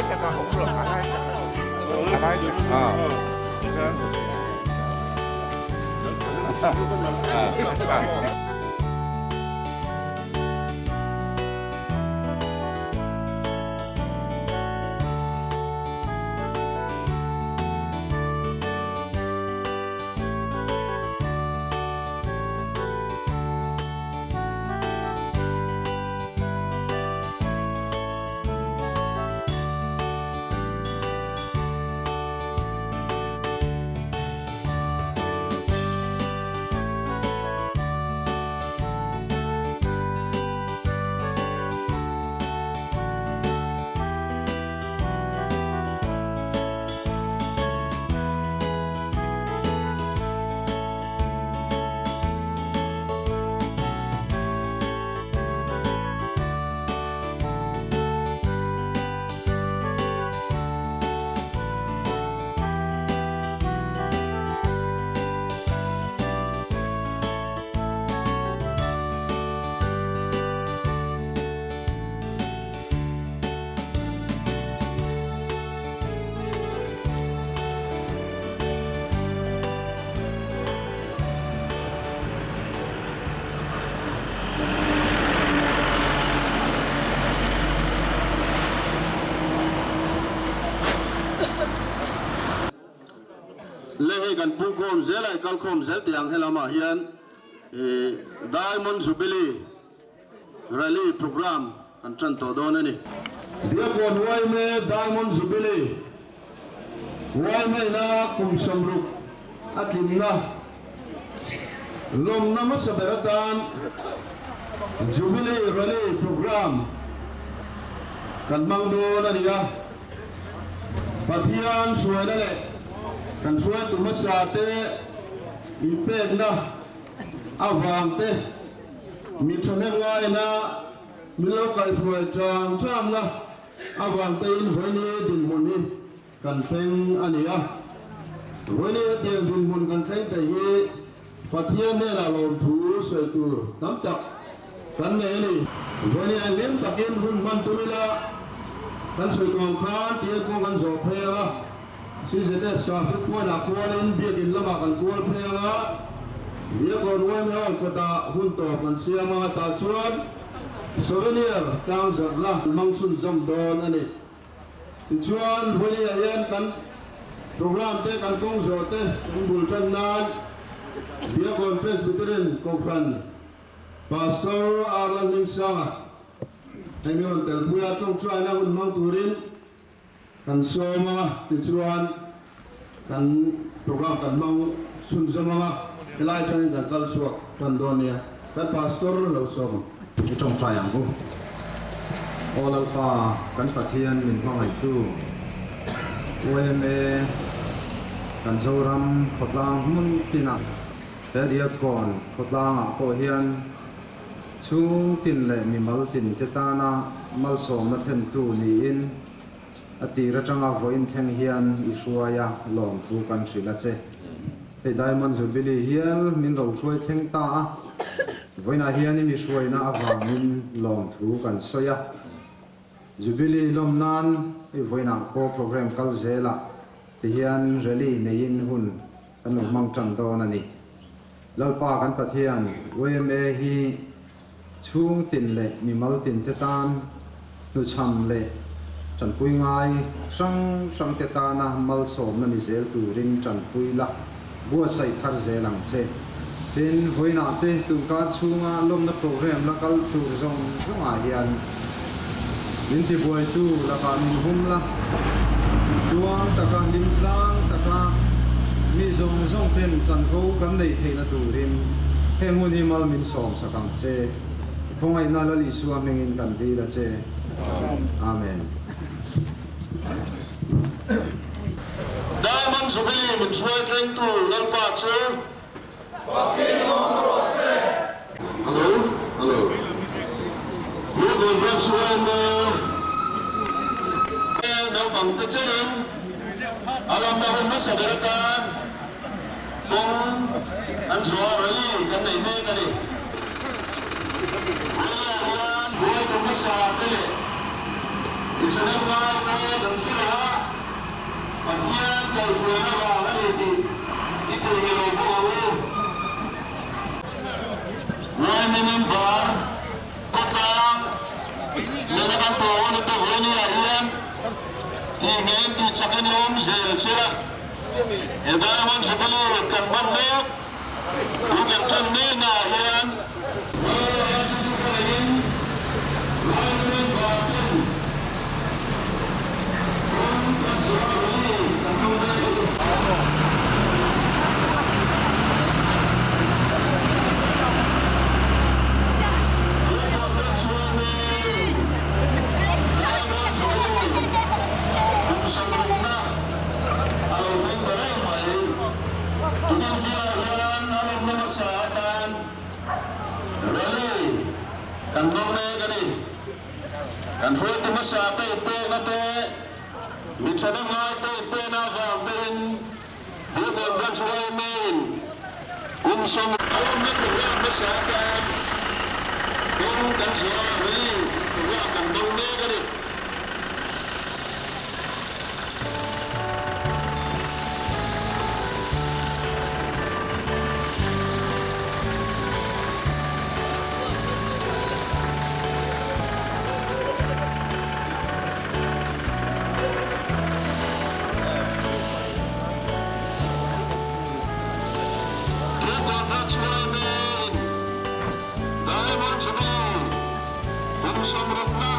lai takah awm rawh a lai takah a lai takah ah. Le hei kan pu khawm zel a i kal khawm zel tih ang helam ah hian Diamond Jubilee Rally Programme kan tan tawh dawn a ni. Biakawn Uaime Diamond Jubilee Uaimeina kum 60 a tlinna lawmna hmasa ber atan Jubilee Rally Programme kan hmang dawn a ni a. Pathian hruaina leh kan hruaitu hmasa te inpekna avang te, Mi thahnem ngaina min lo kaihruai ṭang ṭangna avang tein vawiini dinhmun hi kan thleng a ni a. Vawiini hetiang dinhmun kan thleng thei hi Pathian hnenah lawmthu sawi tur tam tak kan nei a ni. Vawiini ah hlim takin hun hman tum ila kan sawi tuang khan tia kawng kan zawh phei ang a. CZS traffic point-ah kualin biakin lamah kan kual phei ang a, Biakawn Uaime Hall kawtah hun tawp kan siam ang a, tah chuan souvenir tlang zarhna an hmang chhunzawm dawn a ni. Tichuan, Vawiah hian kan programme te, kan kawng zawh te kan bul tan nan Biakawn Presbyterian Kohhran Pastor R. Lalhmingsanga hei min rawn telpui a, tawngtaina hun hmang turin Kan sawm a, tichuan kan program kan hmang chhunzawm ang a, helai atangin kan kal chhuak tan dawn nia, kan pastor lo sawm ang. I tawngtai ang u. Aw Lalpa, kan Pathian min hmangaihtu, YMA kan Zoram khawtlang hmun tinah, he Diakkawn khawtlangah pawh hian Chhung tin leh mimal tin te tana malsawmna thlentu niin a tir atanga vawiin thleng hian i hruai a, lawmthu kan hrilh a che. Hei Diamond Jubilee hial min ro hruai thleng ta a, vawiinah hian i mi hruaina avangin lawmthu kan sawi a. Jubilee lawm nan i vawiinah pawh program kal zelah tihian rally neiin hun kan lo hmang tan dawn a ni. Lalpa kan Pathian, YMA hi chhung tin leh mimal tin te tan hnuchham leh tanpui ngai hrang hrang te tana malsawmna ni zel turin tanpui la buatsaih thar zel ang che. Tin, vawiinah te tunkar chhunga lawmna program la kal tur zawng zawngah hian min tibuaitu lakah min hum la, tluang taka hlim tlang taka mi zawng zawng ten chanvo kan neih theihna turin heng hun hi mal min sawm sak ang che. I khawngaihna Lal Isua hmingin kan dil a che. Amen. Diamond Jubilee min hruai thlengtu Lalpa chu Fakin awm rawh se. Hello, hello. Biaknawn biak suai maw? Naupang te chenin a lamna hun hmasa ber atan kawng an chhuah rally kan nei mek a ni. Rally ah hian hruaitu hmasa te leh. I thahnem ngai te kan hre lo a, Pathian kaihhruaina vang a ni tih i thei nge lo bawk ang u. Yma member khawtlang nena kan tuah hun ata vawinia hian tih ngei tih chakin lo awm zel sela, he Diamond Jubilee kan hman mek Thu kan ṭan mêknaah hian Lal chu chu ka neiin Lainganin vâkin rawng kan zir a ni kan kal mêk a ni. He chuanin Laingan chu kum 70-na a lo thleng ta reng mai. Tunisia hian a lawmna hmasa atan rally kan hmang mek a ni. Kan hruaitu hmasa te inpekna te, mi thahnem ngai te inpekna avang pawhin Bukon Branch yma-in kum 60 a lawmna program hmasa atan kawng kan zuah a, rally program kan hmang mek a ni. Diamond Jubilee kum 60-na.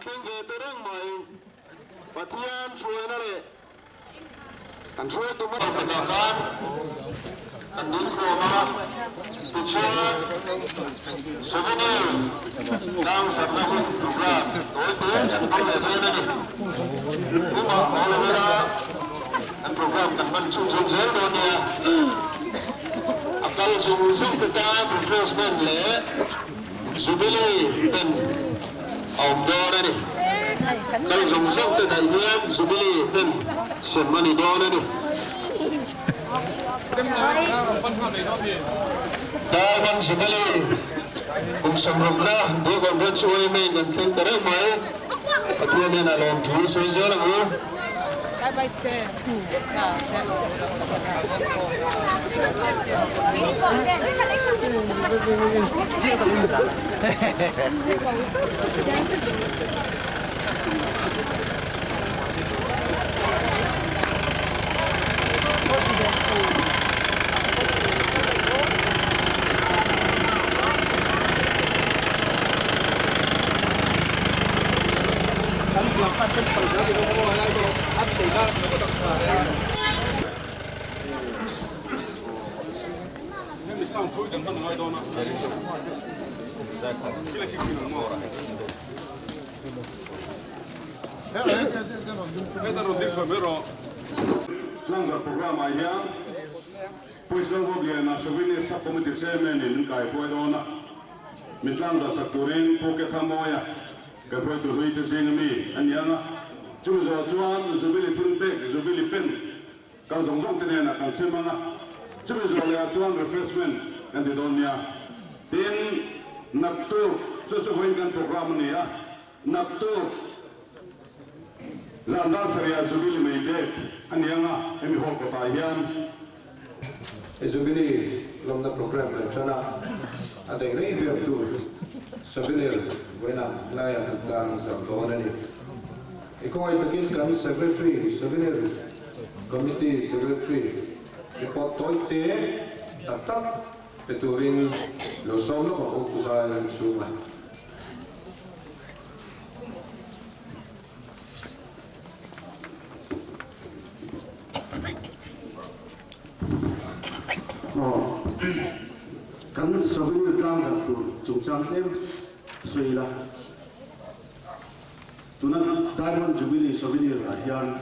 thleng ve ta reng mai. Pathian hruaina leh kan hruaitu hmasa pakhat khan kan ding khawm a, tichuan souvenir tlangzarhna hun program tawi te kan hmang leh dawn a ni. Kumah haw lo ila kan program kan hman chhunzawm zel dawn nia. A kal zawng zawng te tan refreshment leh Jubilee ten a awm dawn a ni. Kal zawng zawng te daih hian Jubilee ten sem a ni dawn a ni. Diamond Jubilee kum sawmrukna Diakon Branch YMA in an thleng ta reuh mai. Pathian hian a lawm thu sawi zel ang u. Tlangzar programme ah hian Pawisa Ruatliana Souvenir Sub Committee Chairman in min kaihruai dawn a, min tlangzar sak turin Pu Kethamawia Ka hruaitu hlui te zing ami a ni ang a, chumi zawh chuan Jubilee thilpek, Jubilee pen kal zawng zawng te nen ah kan sem ang a, chumi zawh leh ah chuan refreshment kan ti dawn nia. Tin, naktuk chu chu vawiin kan program a ni a, naktuk zan dar sarih ah Jubilee mai bek a ni ang a, hemi hall kawtah hian. Jubilee lawmna programme kan tan a, a daih rei ber tur souvenir vawiinah laia kan tlang zarh dawn a ni. I khawngaih takin kan Secretary, Souvenir Committee Secretary report tawi te tak tak pe turin lo sawm lawk ang u Pu Zai Remchhunga. Aw, kan souvenir tlangzarh tur chungchang tlem sawi ila. Tuna Diamond Jubilee souvenir ah hian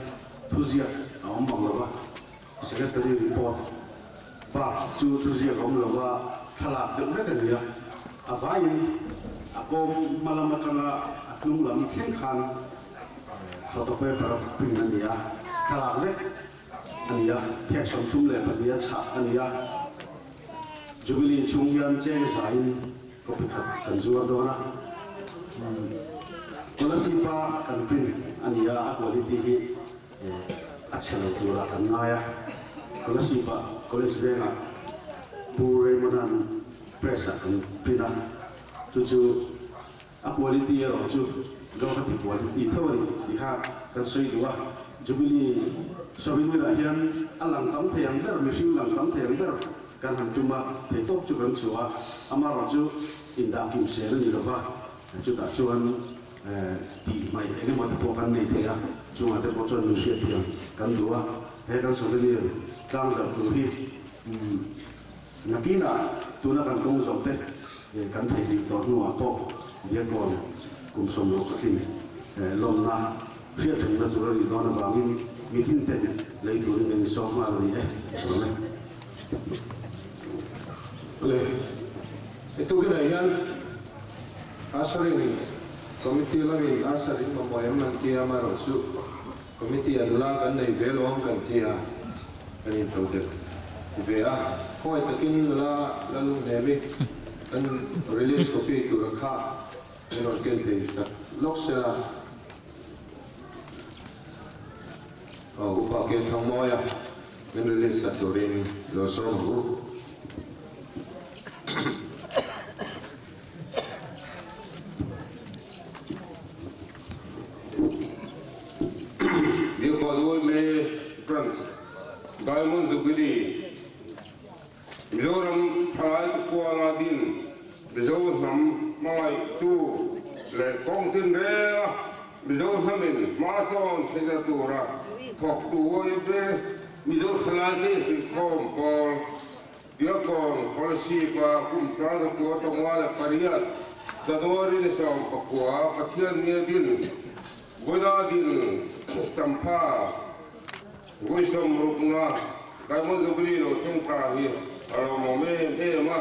thuziak a awm bang lova, Secretary report bak chu thuziak a awm lova, thlalak deuh vek a ni a. A vaiin a kawm hma lam atanga a hnung lam thleng khan photo paper a print a ni a, thlalak vek a ni a, phek 32 a chhah a ni a. Jubilee chhung hian cheng zaiin copy khat kan zuar dawn a. Kolasib-a kan print a ni a, a quality hi a chhe lo turah kan ngai a. Kolasib-a College vengah Pu Raymond-a'n press-ah kan print a, chu chu A quality erawh chu Gauhati quality tho a ni tih kha kan sawi duh a. Jubilee souvenir ah hian a lang tam thei ang ber, mihring lang tam thei ang ber kan han tum a, theihtawp chu kan chhuah a, amaherawh chu indah kim sel a ni lova, chutah chuan tih hmaih eng emaw te pawh kan nei thei a, chungah te pawh chuan min hriatthiam kan duh a, he kan souvenir tlangzarh tur hi Nakinah tuna kan kawng zawh te kan theihnghilh tawh hnuah pawh Biakawn kum 60 ka tlin lawmna hriat rengna tur a nih dawn avangin mitin ten lei turin kan insawm nghal a ni e. Lawm e. Le, i tukinah hian Ushering Committee lamin usher in mamawh em an ti a, amaherawhchu Committee a nula kan nei ve lo ang kan ti a, kan into deuh ve a. Khawngaih takin nula Lalnghemi kan release copy tura kha min rawn ken phei sak lawk se la. Aw Upa Ke Thangmawia min release sak turin lo sawm ang u. Biakbawl Uaime Branch, Diamond Jubilee, Mizoram thalai te puanga din Mizo hnam hmangaihtu leh kawng tinrenga Mizo hnamin hma sawn hre tura thawktu Uaiphe Mizo Thalaite Insuihkhawm Pawl Diakon Kolosip-a kum 1958 January ni 19 Pathian nia din Vawiina din champha vawi sawmrukna Diamond Jubilee lo thleng ta hi a lawmawm em em a.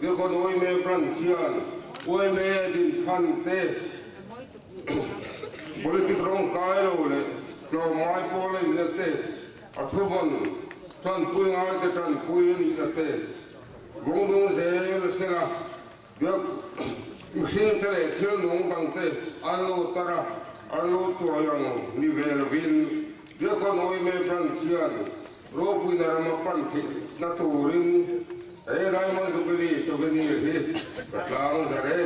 Diakon Uaime Branch hian Uaime din chhan te Politic rawng kai lo leh tlawmngai pawl a inna te, a thuvawn tanpui ngaite tanpui a nihna te vawng zel sela biak mihringte leh thil nung dangte an lo tar a, an lo chuai ang ni ve lovin Biakkawn Awime Branch hian ropuina rama pan theihna turin he Diamond Jubilee Souvenir hi ka tlang zar e.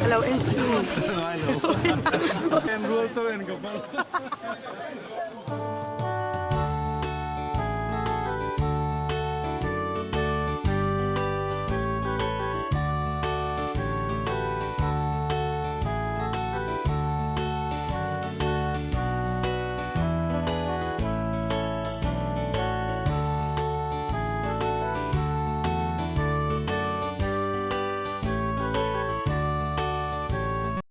Alo en chhin.